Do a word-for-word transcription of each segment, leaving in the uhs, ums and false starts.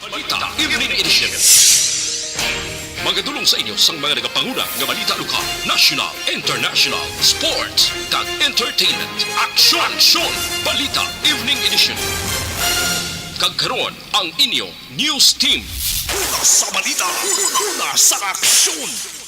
Balita Evening Edition. Magadulong sa inyo sang mga nagapanguna nga balita lokal, national, international, sports, kag entertainment. Aksyon! Aksyon! Balita Evening Edition. Kag karon, ang inyo news team. Una sa balita, una sa aksyon.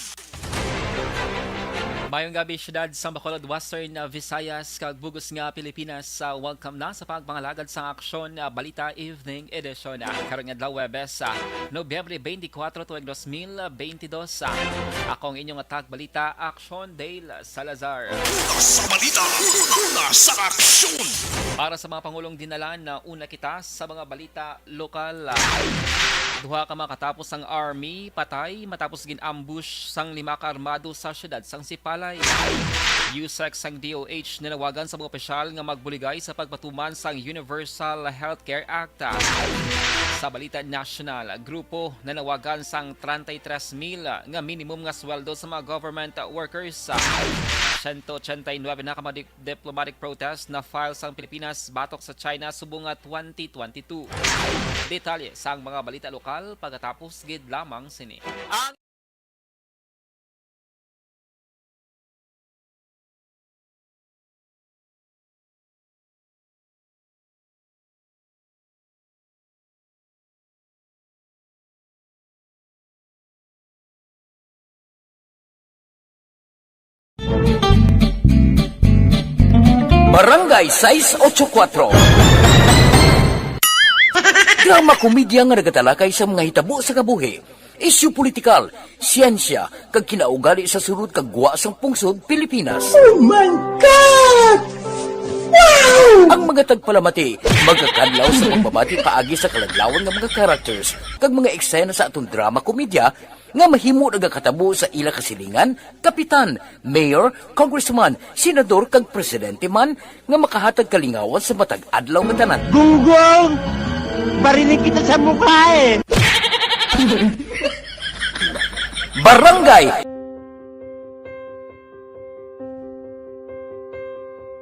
Mayong gabi, syudad sa Bacolod, Western, uh, Visayas, kag bug-os nga Pilipinas. Uh, welcome na sa pagpangalagad sa Aksyon, uh, Balita Evening Edition. Uh, karong adlaw, Huwebes, uh, Nobyembre twenty-four, tuig dos mil twenty-two. Uh, ako ang inyong tagbalita, Aksyon Dale Salazar. Una sa balita, una sa aksyon. Para sa mga pangulong dinalan, na una kita sa mga balita lokal. Duha ka mga katapos sang army patay matapos gin-ambush sang lima ka armado sa siyudad sang Sipalay. USEC sang D O H nanawagan sa mga opisyal nga magbuligay sa pagpatuman sang Universal Healthcare Act. Sa balita nasyonal, grupo nanawagan sang treinta y tres mil nga minimum nga sweldo sa mga government workers. Siyento ochenta y nuebe na ka mga di- diplomatic protest na file sang Pilipinas batok sa China subong nga twenty twenty-two. Detalye sang mga balita lokal pagkatapos gid lamang sini. Ang Barangay sais otso kuwatro. Drama komedya nga nagatalakay sa mga hitabo sa kabuhi, isyu politikal, siyensya, kag kinaugali sa sulod kag gwa sang pungsod Pilipinas. Oh my God! Wow! Ang mga tagpalamati magakadlaw sa pagbabati paagi sa kaladlawan nga mga characters kag mga eksena sa aton drama komedya nga mahimo nagakatabo sa ila kasilingan, kapitan, mayor, congressman, senador, kag presidente man nga makahatag kalingawan sa matag adlaw nga tanan. Gunggong! Barinig kita sa mukha eh! Barangay!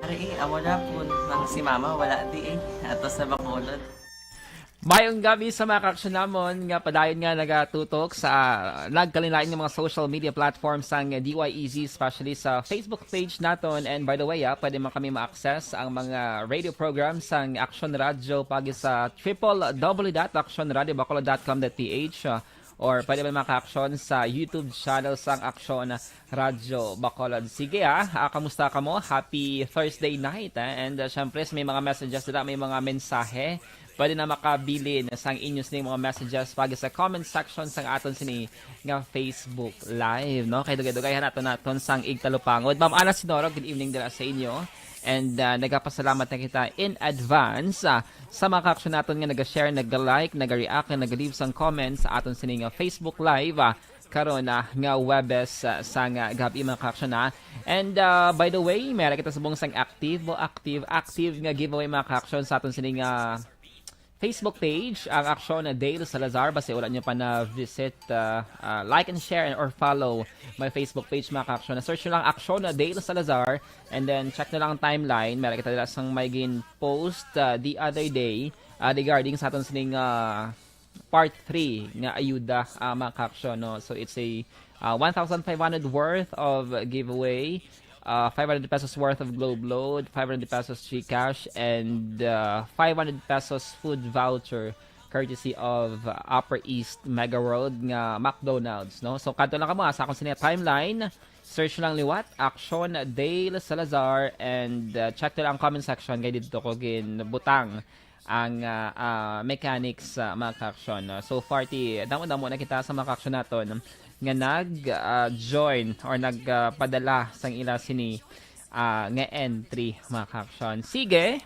Ari eh, amo na po nang si mama wala di eh. Ato sa Bacolod. Mayong gabi sa mga kaaksyon namon nga padayon nga nagatutok sa nagkalainlain nga mga social media platforms sang D Y E Z, especially sa Facebook page naton. And by the way, ah, pwede man kami ma-access ang mga radio programs sang Aksyon Radyo pagi sa triple W dot aksyon radyo bacolod dot com dot P H, ah, or pwede man mga kaaksyon sa YouTube channel sang Aksyon Radyo Bacolod. Sige, ah, ah, kamusta kamo? Happy Thursday night, ah. And, ah, syempre, sa may mga messages dira, may mga mensahe, pwede na makabilin sang inyo sining mga messages pagi sa comment section sang aton sini nga Facebook Live, no? Kay dugay-dugay naton naton sang igtalupangod. Ma'am Ana Sinoro, good evening dira sa inyo. And, ah, nagapasalamat na kita in advance, ah, sa mga kaaksyon naton nga naga-share, naga-like, naga-react, nga naga-leave sang comments sa aton sini nga Facebook Live, ah, karon, ah, nga Huwebes, ah, sang, ah, gab-i, mga kaaksyon, ah. And, ah, by the way, meron kita subong sang active, active, active nga giveaway, mga kaaksyon, sa aton sini nga Facebook page, ang Aksyon na Dale Salazar. Basta wala nyo pa na-visit, ah, ah, like and share or follow my Facebook page, mga kaaksyon. Search nyo lang Aksyon na Dale Salazar, and then check nyo lang ang timeline. Meron kita dira sang may gin-post, ah, the other day, ah, regarding sa aton sining, ah, part three nga ayuda, ah, mga kaaksyon, no? So, it's a, ah, one thousand five hundred worth of giveaway, ah, five hundred pesos worth of Globe Load, five hundred pesos GCash, and, ah, five hundred pesos food voucher courtesy of Upper East Mega World nga McDonald's, no? So, kadto lang kamo, ah, sa akon sini timeline, search lang liwat, Aksyon Dale Salazar, and, ah, check to lang ang comment section kay didto ko ginbutang ang, ah, ah, mechanics, ah, mga kaaksyon, no? So far, ti, damo-damo na kita sa mga kaaksyon naton nga nag, ah, join or nagpadala sang ila sini, ah, nga entry, mga kaaksyon. Sige.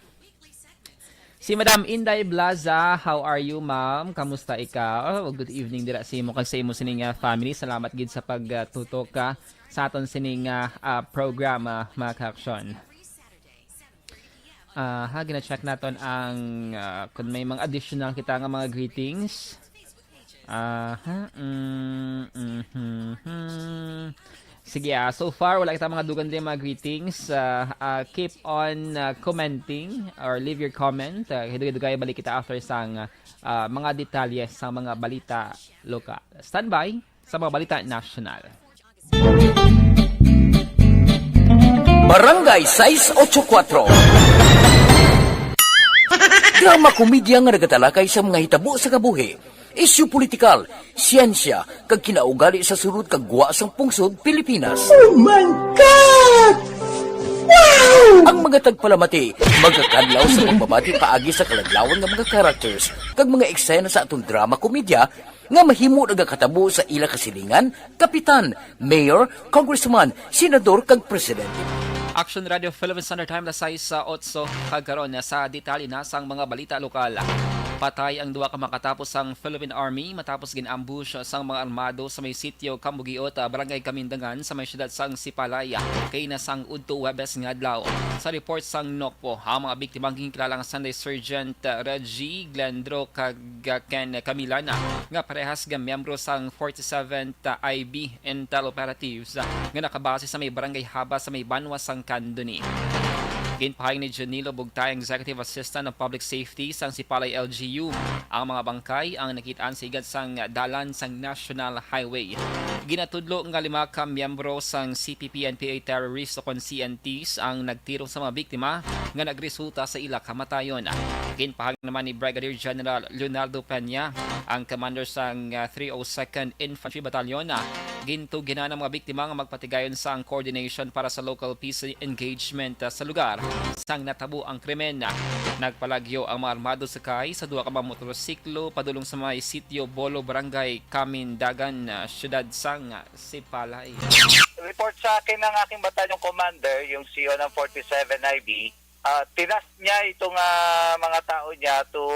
Si Madam Inday Blaza, how are you, ma'am? Kamusta ikaw? Oh, good evening dira sa imo kag sa imo sining, ah, family. Salamat gid sa pagtutok, ah, sa aton sining, ah, ah, programa, mga kaaksyon. Aha, gina-check naton ang, ah, kung may mga additional kita nga mga greetings. Aha, mm, mhm, hmm. Sige, ah, so far, wala kita mga dugay nga mga greetings. Ah, ah, keep on, ah, commenting or leave your comment. Ah, hidugay-dugay balik kita after sang, ah, mga detalye sa mga balita lokal. Standby sa mga balita nasyonal. Barangay sais ocho kuatro. Drama komedya nga nagatalakay sa mga hitabo sa kabuhi, isyu politikal, siyensya, kag kinaugali sa sulod kag gwa sang pungsod Pilipinas. Oh my God! Wow! Ang mga tagpalamati magakadlaw sa pagbabati paagi sa kaladlawan nga mga characters kag mga eksena sa atong drama komedya nga mahimo nagakatabo sa ila kasilingan, kapitan, mayor, congressman, senador, kag presidente. Action Radio Philippine Standard Time, alas sais sa otso, kag karon sa detalye na sang mga balita lokal. Patay ang duha ka makatapo sang Philippine Army matapos gin-ambush sang mga armado sa may sitio Kambugiot, ah, Barangay Kamindangan, sa may siyudad sang Sipalay, ah, kay na sang udto Huwebes nga adlaw. Sa report sang NOCPO, ang mga biktima ang ginkilala nga Sunday Sergeant, ah, Reggie Glendro kag, ah, Ken Camilana, nga parehas nga miyembro sang forty-seventh I B Intel Operatives, ah, nga nakabase sa may Barangay Haba sa may banwa sang Candoni. Ginpahayag ni Junilo Bugtay, ang Executive Assistant of Public Safety sang Sipalay L G U, ang mga bangkay ang nakit-an sa higad sang dalan sang National Highway. Ginatudlo nga lima ka miyembro sang C P P N P A terrorist o kon C N Ts ang nagtirong sa mga biktima nga nagresulta sa ila kamatayon. Ginpahayag naman ni Brigadier General Leonardo Peña, ang commander sang, ah, three oh second Infantry Battalion, ah, gintuginan ang mga biktima nga magpatigayon sang coordination para sa local peace engagement, ah, sa lugar sang natabo ang krimen. Nagpalagyo ang mga armado sakay sa duha ka mga motorsiklo padulong sa may sitio Bolo, Barangay Kamindagan, ah, siyudad sang, ah, Sipalay. Report sa akin ng aking battalion commander, yung C O ng forty-seven I B, ah, tinask niya itong, ah, mga tao niya to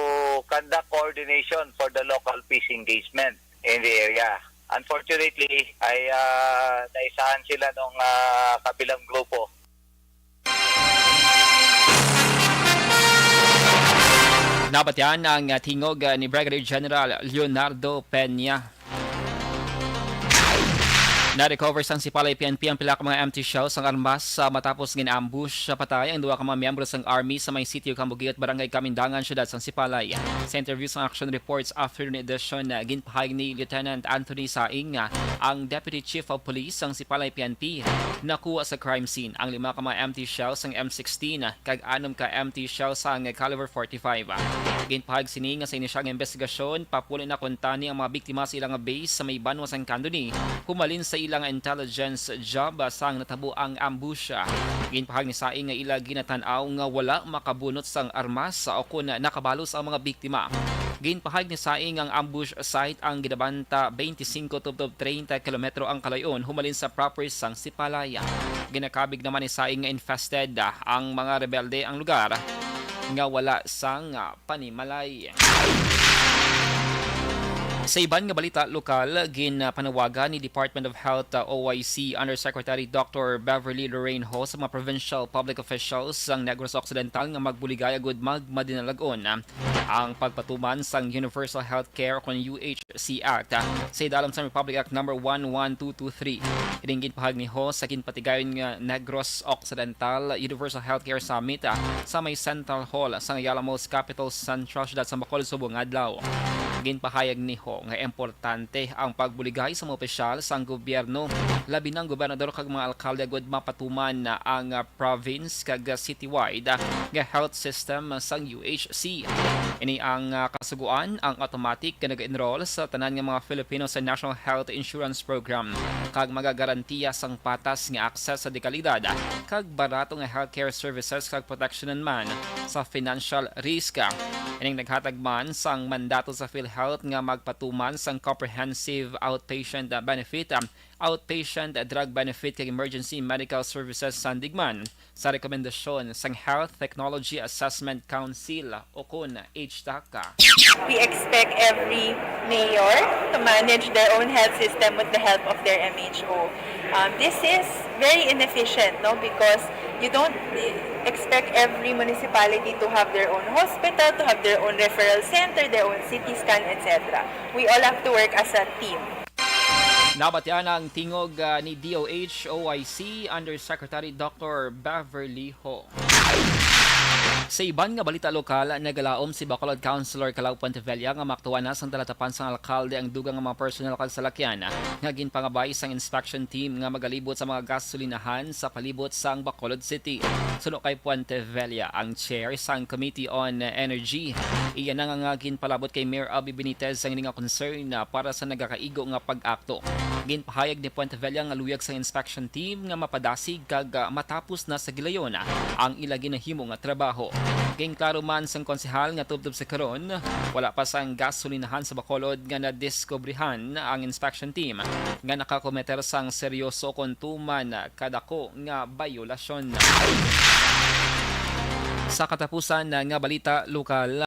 conduct coordination for the local peace engagement in the area. Unfortunately, ay, ah, naisahan sila nung, ah, kabilang grupo. Nabatian ang, ah, tingog, ah, ni Brigadier General Leonardo Peña. Na-recover sang Sipalay P N P ang pila ka mga empty shells sang armas, ah, matapos gin-ambush sa patay ang duha ka mga miyembro sang army sa may sitio Kambugiot, Barangay Kamindangan, siyudad sang Sipalay. Sa interview sang Action Reports Afternoon Edition, ah, ginpahayag ni Lieutenant Anthony Saing, ah, ang Deputy Chief of Police sang Sipalay P N P, nakuha sa crime scene ang lima ka mga empty shells sang M sixteen, ah, kag anom ka empty shells sang caliber forty-five. Ginpahayag sini nga sa inisyal nga investigasyon, papuli na kuntani ang mga biktima sa ilang base sa may banwa sang Candoni, humalin sa ilang intelligence job sang natabo ang ambush. Ginpahayag ni Saing nga ila ginatan-aw nga wala makabunot sang armas o kon nakabalos ang mga biktima. Ginpahayag ni Saing ang ambush site ang ginabanta twenty-five tubtob treinta kilometro ang kalayon humalin sa proper sang Sipalay. Ginakabig naman ni Saing nga infested, ah, ang mga rebelde ang lugar nga wala sang, ah, panimalay. Sa iban nga balita lokal, ginpanawagan ni Department of Health, ah, O I C Undersecretary Doctor Beverly Lorraine Ho sa mga provincial public officials sang Negros Occidental nga magbuligay agud magmadinalag-on ang pagpatuman sang universal health care o kon U H C Act, ah, sa idalom sang Republic Act Number one one two two three. Ining ginpahayag ni Ho sa ginpatigayon nga Negros Occidental Universal Healthcare Summit, ah, sa may Central Hall sang Ayala Malls Capitol Central, siyudad sa Bacolod, subong nga adlaw. Ginpahayag ni Ho nga importante ang pagbuligay sa mga opisyal sang gobyerno, labi na ang gobernador kag mga alkalde, agud mapatuman na ang, ah, province kag citywide nga health system sang U H C. Ini ang, ah, kasugoan ang automatic nga nag-enroll sa tanan nga mga Filipino sa National Health Insurance Program kag magagarantiya sang patas nga access sa dekalidad kag barato nga healthcare services kag proteksyonan man sa financial risk. Ining naghatag man sang mandato sa PhilHealth nga magpatuman sang comprehensive outpatient, ah, benefit, ah, outpatient drug benefit kag emergency medical services, sandig man sa rekomendasyon sang Health Technology Assessment Council o kon H T A C. We expect every mayor to manage their own health system with the help of their M H O. Um, this is very inefficient, no? Because you don't expect every municipality to have their own hospital, to have their own referral center, their own C T scan, et cetera. We all have to work as a team. Nabatian ang tingog, ah, ni D O H O I C Undersecretary Doctor Beverly Ho. Sa iban nga balita lokal, nagalaom si Bacolod Councilor Calao Puentevella nga maaktuhan na sang talatapan sang alkalde ang dugang nga mga personal kag salakyan nga ginpangabay sang inspection team nga magalibot sa mga gasolinahan sa palibot sang Bacolod City. Suno kay Puentevella, ang chair sang Committee on Energy, iya na nga, nga ginpalabot kay Mayor Abby Benitez ang ini nga concern, ah, para sa nagakaigo nga pag-akto. Ginpahayag ni Puentevella nga luyag sang inspection team nga mapadasig kag, ah, matapos na sa gilayon ang ila ginahimo nga trabaho. Ginklaro man sang konsehal nga tubtob sa karon, wala pa sang gasolinahan sa Bacolod nga nadiskubrihan ang inspection team nga nakakometer sang seryoso kon tuman kadako nga bayolasyon. Sa katapusan nga balita lokal,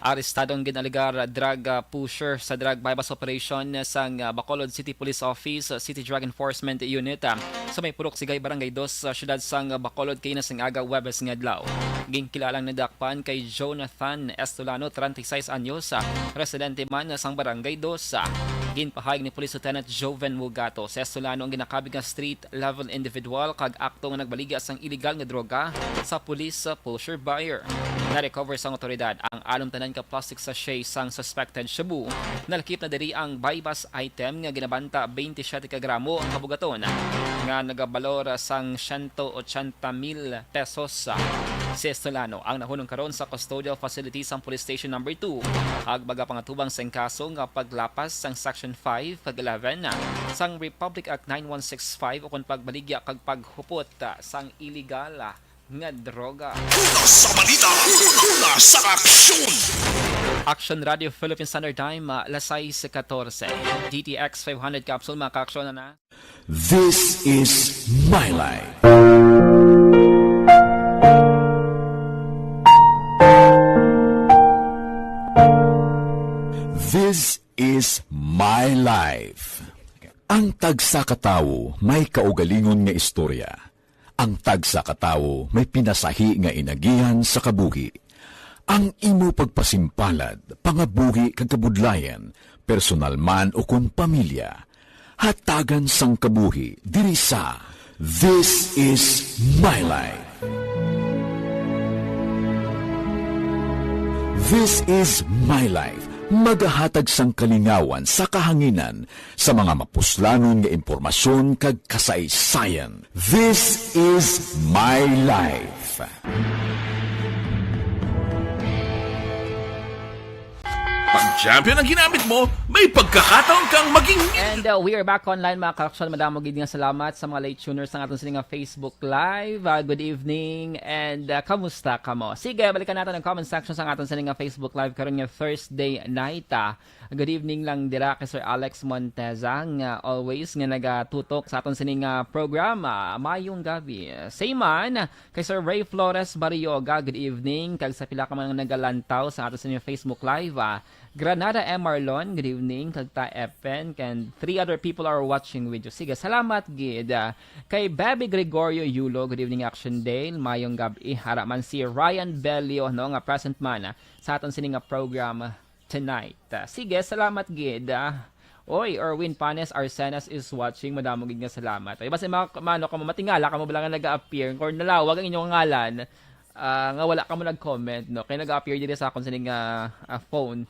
arestado ang gin-alegar drug, ah, pusher sa drug buy-bust operation sang, ah, Bacolod City Police Office, ah, City Drug Enforcement Unit, ah, sa may Purok Sigay, Barangay Dos, sa siyudad sang Bacolod, kay na sang aga Huwebes nga adlaw. Ginkilalang nadakpan kay Jonathan Estolano, treinta y seis anyos, ah, residente man sang Barangay Dos. Ah, ginpahayag ni Police Lieutenant Joven Mugato, si Estolano ang ginakabig nga street level individual kag akto nga nagbaligya sang iligal nga droga sa police pusher buyer. Na-recover sang awtoridad ang alom tanan ka plastic sachet sang suspected shabu. Nalakip na diri ang buy-bust item nga ginabanta twenty-seven ka gramo ang kabugaton nga nagabalor sang siyento ochenta mil pesos. Si Estolano ang nahunong karon sa custodial facility sang Police Station Number Two, ag magapangatubang sang kaso nga paglapas sang Section five kag eleven sang Republic Act nine one six five ukon pagbaligya kag paghupot sang iligal nga droga. Una sa balita, una sa aksyon. Action Radio Philippine Standard Time, ah, alas sais katorse. D T X five hundred capsule, mga kaaksyon na. This is my life. This is my life. Ang tagsa ka tawo may kaugalingon nga istorya. Ang tagsa ka tawo may pinasahi nga inagihan sa kabuhi. Ang imo pagpasimpalad, pangabuhi kag kabudlayan, personal man ukon pamilya, hatagan sang kabuhi diri sa This Is My Life. This Is My Life, magahatag sang kalingawan sa kahanginan sa mga mapuslanon nga impormasyon kag kasaysayan. This Is My Life. Pag champion ang ginamit mo, may pagkakataon kang maging And, uh, we are back online, mga kaaksyon. Madamo gid nga salamat sa mga late tuners sa aton sini nga Facebook Live. Uh, good evening and, uh, kamusta kamo? Sige, balikan naton ang comment section sa aton sini nga Facebook Live karon nga Thursday night, ah. Good evening lang dira kay Sir Alex Monteza nga always nga nagatutok sa aton sini nga programa. Mayong gabi. Same man, kay Sir Ray Flores Barrioga, good evening. Kag sa pila ka man nga nagalantaw sa ato sa inyong Facebook Live, ah, Granada M. Marlon, good evening. Kag ta Epen, and three other people are watching with you. Sige, salamat gid. Ah, kay Bebe Gregorio Yulo, good evening, Action Dale. Mayong gab-i. Ara man si Ryan Belio, no, nga present man, ah, sa aton sini nga program tonight. Ah, sige, salamat gid. Ah, oy, Erwin Panes Arcenas is watching. Madamo gid nga salamat. Oy, basta mga mano kamo, matingala kamo bala nga nag-appear or nalawag ang inyong ngalan, ah, nga wala kamo nag-comment, no? Kay nag-appear diri sa akon sini nga, ah, phone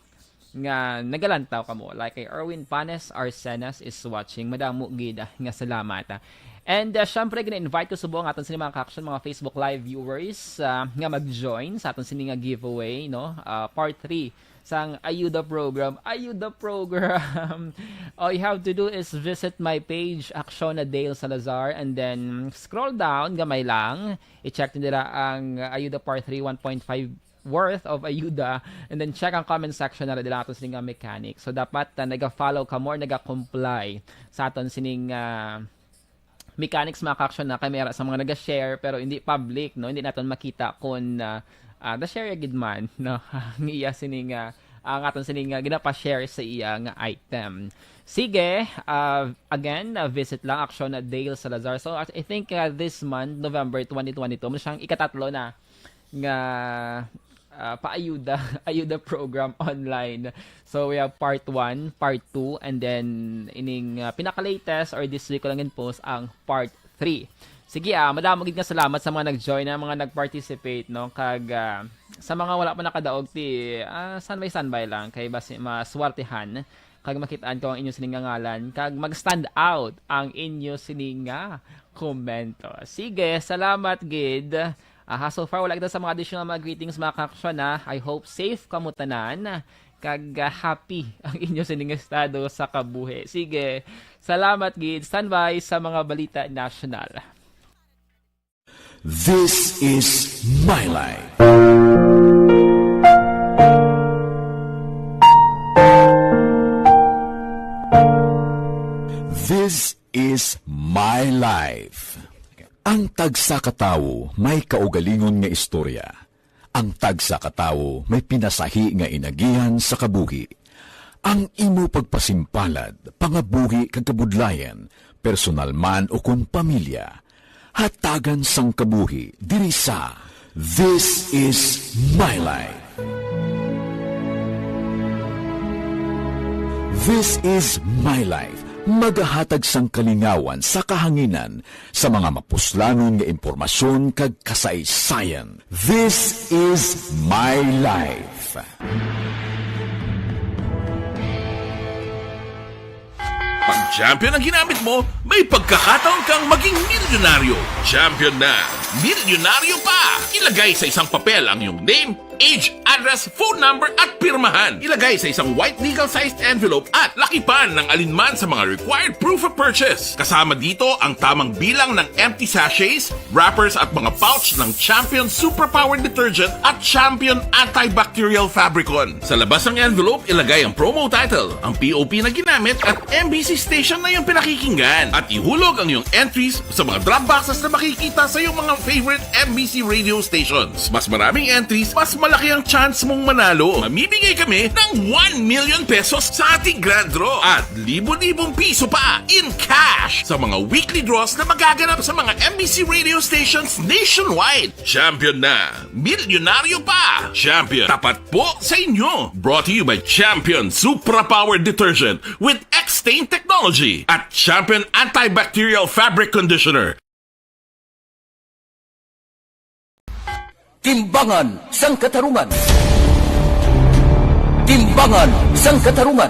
nga nagalantaw kamo. Like kay Erwin Panes Arcenas is watching. Madamo gid, ah, nga salamat, ah. And, ah, syempre, gina-invite ko subo ang aton sini mga kaaksyon, mga Facebook Live viewers, ah, nga mag-join sa aton sini nga giveaway, no? Ah, part three sang Ayuda Program. Ayuda Program! All you have to do is visit my page, Action na Dale Salazar, and then scroll down, gamay lang. I-check din nila ang Ayuda Part three, one point five worth of Ayuda, and then check ang comment section na dila aton sini nga mechanic. So, dapat, ah, naga-follow kamo or naga-comply sa aton sining, ah, mechanics, mga kaaksyon, na kay may ara sa mga naga-share pero hindi public, no? Hindi naton makita kung, ah, ah, na-share gid man, no? Ang iya sining, ah, ang aton sining, ah, ginapa-share sa iya nga item. Sige, ah, again, ah, visit lang Action na Dale Salazar. So, I think, ah, this month, November twenty twenty-two, mo siyang ikatatlo na nga, ah, paayuda, ayuda program online. So, we have part one, part two, and then ining, ah, pinaka-latest or this week ko lang gin-post ang part three. Sige, ah, madamo gid nga salamat sa mga nag-join, ah, mga nag-participate, no? Kag, ah, sa mga wala pa nakadaog, ti, ah, standby, standby lang. Kay basi maswertihan kag makit-an ko ang inyo sining nga ngalan, kag mag-stand out ang inyo sining nga komento. Sige, salamat gid. Ah, ha, so far, wala kita sa mga additional mga greetings, mga kaaksyon, ha. I hope safe kamo tanan, kag, ah, happy ang inyo sining estado sa kabuhi. Sige, salamat gid. Standby sa mga balita national. This is My Life. This is My Life. Ang tagsa ka tawo may kaugalingon nga istorya. Ang tagsa ka tawo may pinasahi nga inagihan sa kabuhi. Ang imo pagpasimpalad, pangabuhi kag kabudlayan, personal man o kon pamilya, hatagan sang kabuhi diri sa This Is My Life. This Is My Life, magahatag sang kalingawan sa kahanginan sa mga mapuslanon nga impormasyon kag kasaysayan. This Is My Life. Pag champion ang ginamit mo, may pagkakataon kang maging milyonaryo. Champion na, milyonaryo pa! Ilagay sa isang papel ang iyong name, age, address, phone number, at pirmahan. Ilagay sa isang white legal-sized envelope at lakipan ng alinman sa mga required proof of purchase. Kasama dito ang tamang bilang ng empty sachets, wrappers, at mga pouch ng Champion Superpower Detergent at Champion Antibacterial Fabricon. Sa labas ng envelope, ilagay ang promo title, ang P O P na ginamit, at M B C station na iyong pinakikinggan. At ihulog ang iyong entries sa mga drop boxes na makikita sa iyong mga favorite M B C radio stations. Mas maraming entries, mas malaki ang chance mong manalo. Mamimigay kami ng one million pesos sa ating grand draw at libo-libong piso pa in cash sa mga weekly draws na magaganap sa mga M B C radio stations nationwide. Champion na! Milyonaryo pa! Champion, tapat po sa inyo! Brought to you by Champion Supra Power Detergent with X-Stain Technology at Champion Antibacterial Fabric Conditioner. Timbangan sang Katarungan. Timbangan sang Katarungan.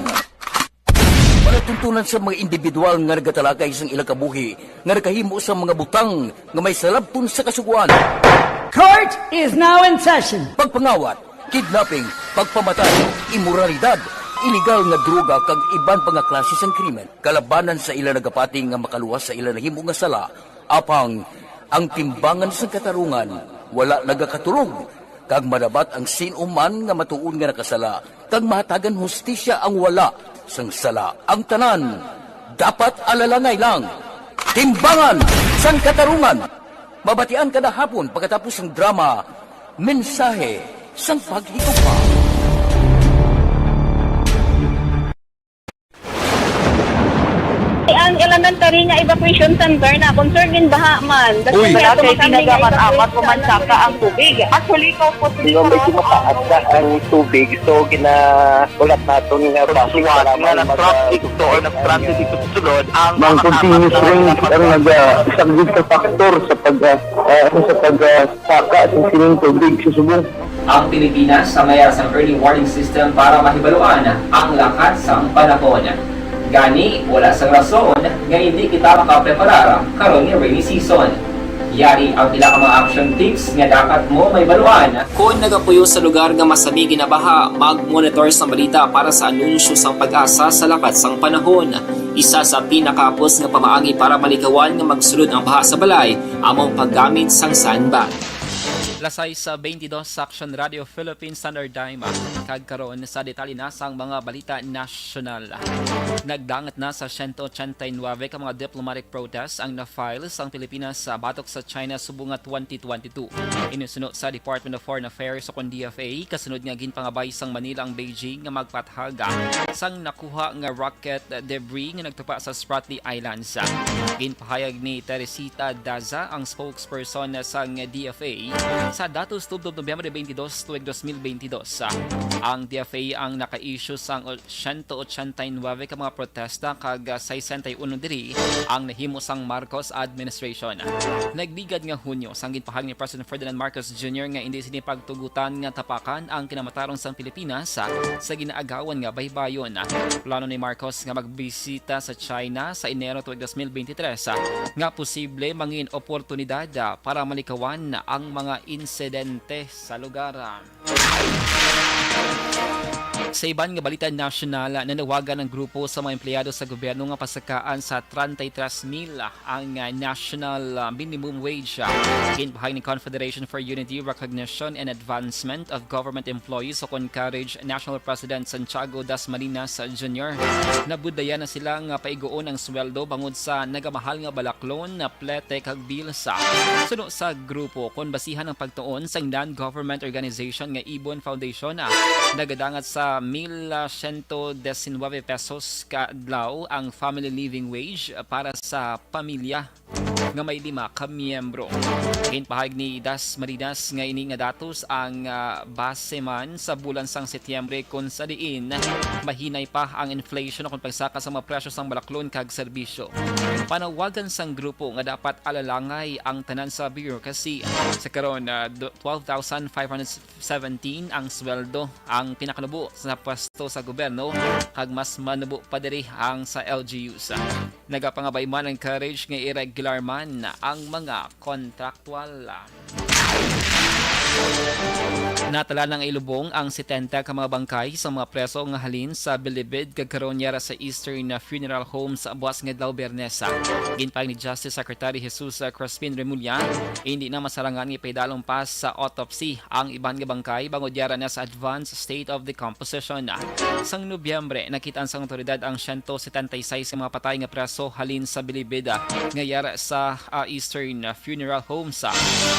Palatuntunan sa mga individual nga nagatalakay sang ilang kabuhi nga nakahimo sang mga butang nga may salabton sa kasugoan. Court is now in session. Pagpangawat, kidnapping, pagpamatay, imoralidad, iligal nga droga kag iban pa nga klase sang krimen. Kalabanan sa ila nagapati nga makaluwas sa ila nahimo nga sala, apang ang timbangan sang katarungan wala nagakaturog, kag madabat ang sin-o man nga matuod nga nakasala, kag mahatagan hustisya ang wala sang sala. Ang tanan dapat alalangay lang. Timbangan sang Katarungan. Mabatian kada hapon pagkatapos sang drama, Mensahe sang Paghigugma. Ang elementary nga evacuation center na concern gin baha man. Uy, wala kay tinaga man amat ko man saka ang tubig. Actually, ko po. Medyo mataas na ang tubig, so ginaulat naton nga bus nga nag-traffic to or nag-transit dito sa sulod ang mga continuous rain ang nag-, ah, isang big factor sa pag, ah, ah, sa pag, ah, saka sa sining tubig sa subong. Ang Pilipinas ang mayara sang early warning system para mahibaluan ang lakat sang panahon. Gani, wala sang rason nga indi kita makapreparar karon nga rainy season. Yari ang pila ka mga action tips nga dapat mo mahibaluan. Kon nagapuyo sa lugar nga masami ginabaha, mag-monitor sang balita para sa anunsyo sang PAGASA sa lakat sang panahon. Isa sa pinakahapos nga pamaagi para maligawan nga magsulod ang baha sa balay amo ang paggamit sang sandbag. Alas sais bentidós sa Aksyon Radio Philippine Standard Time. Kag karon, sa detalye na sang mga balita nasyonal. Nagdangat na sa siyento ochenta y nuebe ka mga diplomatic protest ang na-file sang Pilipinas sa batok sa China subong nga twenty twenty-two. Ini suno sa Department of Foreign Affairs o kon D F A, kasunod nga ginpangabay sang Manila ang Beijing nga magpathaga sang nakuha nga rocket debris nga nagtupa sa Spratly Islands. Ginpahayag ni Teresita Daza, ang spokesperson sang D F A, Sa datos tubtob Nobyembre twenty-two tuig twenty twenty-two, ah, ang D F A ang naka-issue sang o-, siyento ochenta y nuebe ka mga protesta kag, ah, sesenta y uno diri ang nahimo sang Marcos administration. Nagligad nga Hunyo, sang ginpahayag ni President Ferdinand Marcos Junior nga indi sini pagtugutan nga tapakan ang kinamatarong sang Pilipinas, ah, sa ginaagawan nga baybayon. Plano ni Marcos nga magbisita sa China sa Enero tuig twenty twenty-three, ah, nga posible mangin oportunidad, ah, para malikawan ang mga insidente sa lugar. Sa iban nga balita nasyonal, nanawagan ang grupo sa mga empleyado sa gobyerno nga pasakaan sa treinta y tres mil ang, ah, national, ah, minimum wage. Ginpahayag ni Confederation for Unity, Recognition, and Advancement of Government Employees o CONCURAGE National President Santiago Dasmariñas Junior. Nabudlayan na sila nga paiguon ang sweldo bangod sa nagamahal nga balaklon, plete, kag bills. Suno sa grupo, kon basihan ang pagtuon sang non-government organization nga Ibon Foundation, ah, nagadangat sa mil siyento disinwebe pesos ka adlaw ang family living wage para sa pamilya nga may lima ka miyembro. Ginpahayag ni Dasmariñas nga ini nga datos ang, ah, base man sa bulan sang Setyembre, kon sa diin mahinay pa ang inflation o kon pagsaka sa mga presyo sang balaklon kag serbisyo. Panawagan sang grupo nga dapat alalangay ang tanan sa bureaucracy. Sa karon, ah, do-, twelve thousand five hundred seventeen ang sweldo ang pinakanubo sa pwesto sa gobyerno, kag mas manubo pa diri ang sa L G Us. Nagapangabay man ang CONCURAGE nga irregular man ang mga kontraktual. Natala na nga ilubong ang setenta ka mga bangkay sa mga preso nga halin sa Bilibid kag karon yara sa Eastern Funeral Home sa buas nga adlaw, Biyernes. Ginpahayag ni Justice Secretary Jesus Crispin Remulla, hindi na masarangan nga ipahidalom pa sa autopsy ang iban nga bangkay bangod yara na sa advanced state of decomposition. Sang Nobyembre, nakit-an sang awtoridad ang siyento setenta y seis ka mga patay nga preso halin sa Bilibid, ah, nga yara sa, ah, Eastern Funeral Homes.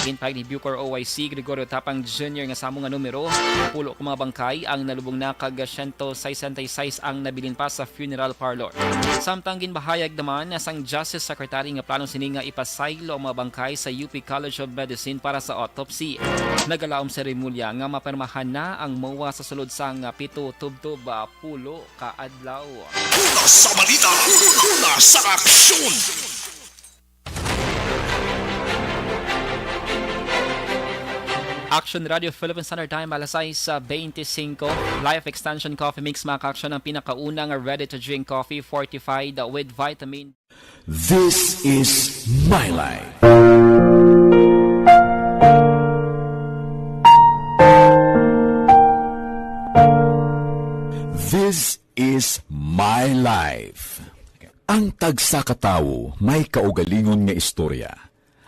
Ginpahayag ni Bucor O I C Gregorio Tapang Junior nga samong nga numero, pulo ka mga bangkay ang nalubong na kag siyento sesenta y seis ang nabilin pa sa funeral parlor. Samtang ginpahayag naman sang Justice Secretary nga plano sini nga ipasaylo ang mga bangkay sa U P College of Medicine para sa autopsy. Nagalaom si Remulla nga mapirmahan na ang MOA sa sulod sang pito tubtob, ah, pulo ka adlaw. Una sa balita, una sa aksyon. Action Radio Philippine Standard Time, alas sais, ah, beintisinko. Life Extension Coffee Mix, mga ka-aksyon, ang pinakauna nga ready-to-drink coffee fortified with vitamin. This is My Life. This is My Life. Ang tagsa ka tawo may kaugalingon nga istorya.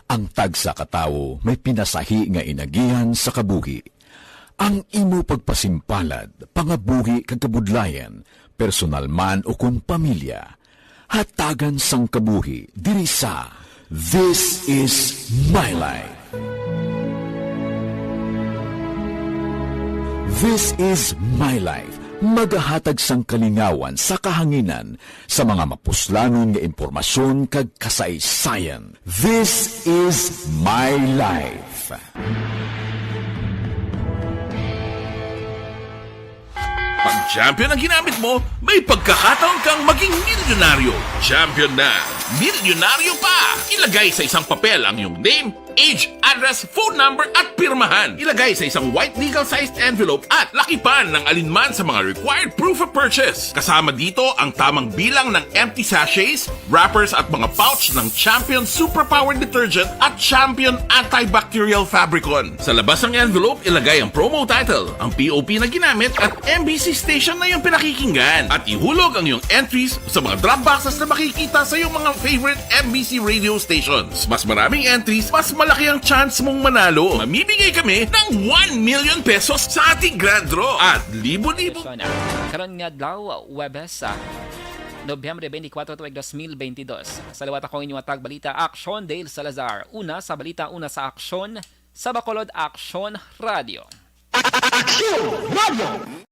Ang tagsa ka tawo may pinasahi nga inagihan sa kabuhi. Ang imo pagpasimpalad, pangabuhi kag kabudlayan, personal man ukon pamilya, hatagan sang kabuhi diri sa This Is My Life. This Is My Life, magahatag sang kalingawan sa kahanginan sa mga mapuslanon nga impormasyon kag kasaysayan. This Is My Life. Pag champion ang ginamit mo, may pagkakataon kang maging milyonaryo. Champion na, milyonaryo pa! Ilagay sa isang papel ang iyong name, age, address, phone number, at pirmahan. Ilagay sa isang white legal-sized envelope at lakipan ng alinman sa mga required proof of purchase. Kasama dito ang tamang bilang ng empty sachets, wrappers, at mga pouch ng Champion Superpower Detergent at Champion Antibacterial Fabricon. Sa labas ng envelope, ilagay ang promo title, ang P O P na ginamit, at M B C station na iyong pinakikinggan. At ihulog ang iyong entries sa mga drop boxes na makikita sa iyong mga favorite M B C radio stations. Mas maraming entries, mas malaki ang chance mong manalo. Mamimigay kami ng one million pesos sa ating grand draw at libo-libo. Karon nga adlaw, Webes, ah, Nobyembre twenty-four, tuig twenty twenty-two. Sa liwat, ako inyong tagbalita, Aksyon Dale Salazar. Una sa balita, una sa aksyon, sa Bacolod Aksyon Radio. Aksyon Radio!